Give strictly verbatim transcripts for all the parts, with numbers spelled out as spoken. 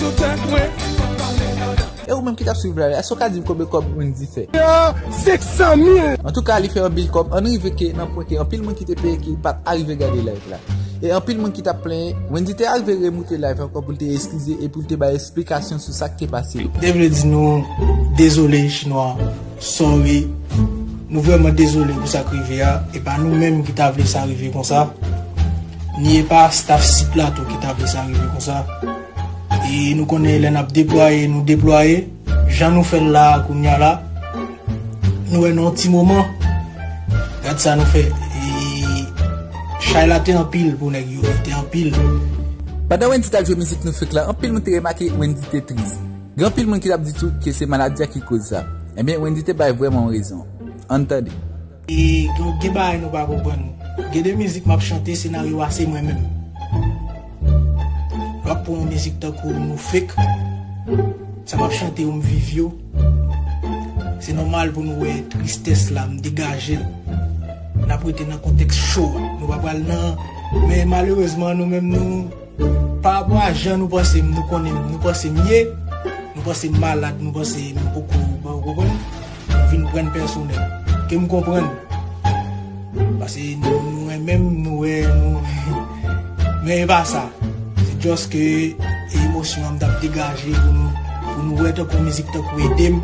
sou tèt mwen. E ou menm ki t ap swiv live la, èske w ka di m konbyen kòb Wendy fè? Senk san mil. Antouka, li fè anpil kòb. Ann rive ke nan pwen ke anpil moun ki te peye ki pa t arive gade live la. E anpil moun ki t ap plenyen, Wendy te arive remoute live ankò pou l te eskize e pou l te bay esplikasyon sou sa k te pase yo. Te vle di nou dezole, Chinwa, sorry. Nou vrèman dezole pou sa k rive a. E pa nou menm ki ta vle sa rive konsa. Ni e pa staff sit la tou ki ta vle sa rive konsa. E nou konnen lè n ap deplwaye, nou deplwaye. Jan nou fè l la a kounye a la, nou wè nan yon ti moman. Gad sa nou fè. E chay la te anpil pou nèg yo, te anpil. Pandan Wendy t ap jwe mizik Nou Fake la, anpil moun te remake Wendy te tris. Gen anpil moun ki t ap di tou ke se maladi a ki koz sa. Ebyen, Wendy te bay vrèman yon rezon. Ann tande. E gen, gen bagay nou pa konprann. Gen de mizik m ap chante, senaryo a se mwen menm. Lè w ap pran yon mizik tankou Nou Fake, sa m ap chante yo, m viv yo. Se nòmal pou nou wè tristès la, m degaje l. N ap rete nan kontèks cho a. Nou pa pral nan. Men malerezman, nou menm nou, pa rapò a jan nou panse m, nou konnen m, nou panse m ye, nou panse m malad, nou panse m poko, ou konprann? Nou vin pran l pèsonèl. Ke m konprann. Paske nou, nou wè menm, nou wè, nou. Men e pa sa. Se just ke emosyon an m t ap degaje pou nou, pou nou wè tankou mizik tankou Ede m.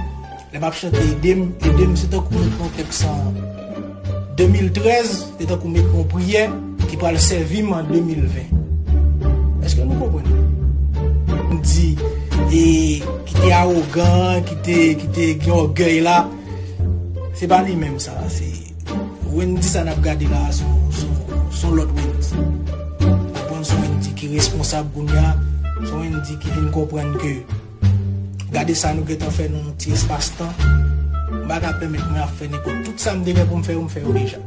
Lè m ap chante Ede m, Ede m, se tankou yon kontèks an de mil trèz, se tankou m ekri yon priyè ki pral sèvi m an de mil ven. Èske nou konprann? M di, e, ki te awogan, ki te, ki te gen ògèy la, se pa li menm sa, se Wendy sa n ap gade la, se yon, se yon, se yon lòt Wendy. Konprann, se yon Wendy ki responsab kounye a, Son Wendy ki vin konprann ke gade sa nou gentan fè nan yon ti espas tan. M pa ka pèmèt mwen ap fè nenpòt. Tout sa m te gen pou m fè yo, m fè yo deja.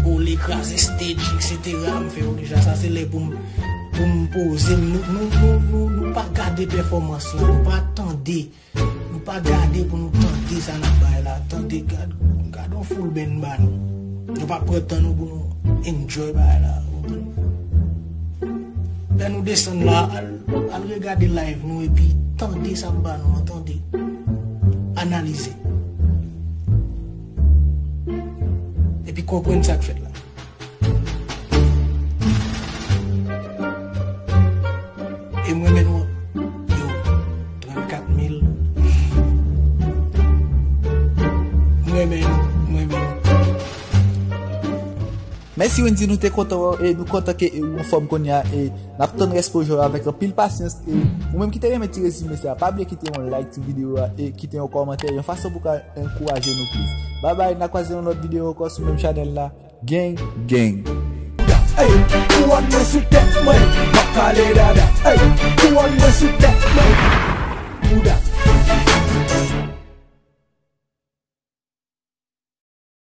Kole, kraze stage, et cetera, m fè yo deja. Sa se lè pou m, pou m poze m. Nou, nou, nou, nou, nou pa gade pèfòmans lan, nou pa tande. Nou pa gade pou nou tande sa n ap bay la. Tande, gad, gad yon full band ba nou. Nou pa pran tan nou pou nou enjoy bagay la. Lè nou desann la, al, al regade live nou epi tande sa m ba nou an, tande. Analize. Epi konprann sa k fèt la. E mwen menm, yo, trannkat mil. Mwen menm, mwen menm. Mèsi Wendy, nou te kontan wè w e nou kontan ke e ou anfòm kounye a e n ap tann rès pwojè w avèk anpil pasyans e ou menm ki te renmen ti rezime sa, pa bliye kite yon like sou videyo a e kite yon kòmantè yon fason pou ka ankouraje nou plis. Babay, n a kwaze yon lòt videyo ankò sou menm chanèl la. Gang, gang. Ey, kouwòn mwen sou tèt mwen, m ap kale dada. Ey, kouwòn mwen sou tèt mwen. Bouda,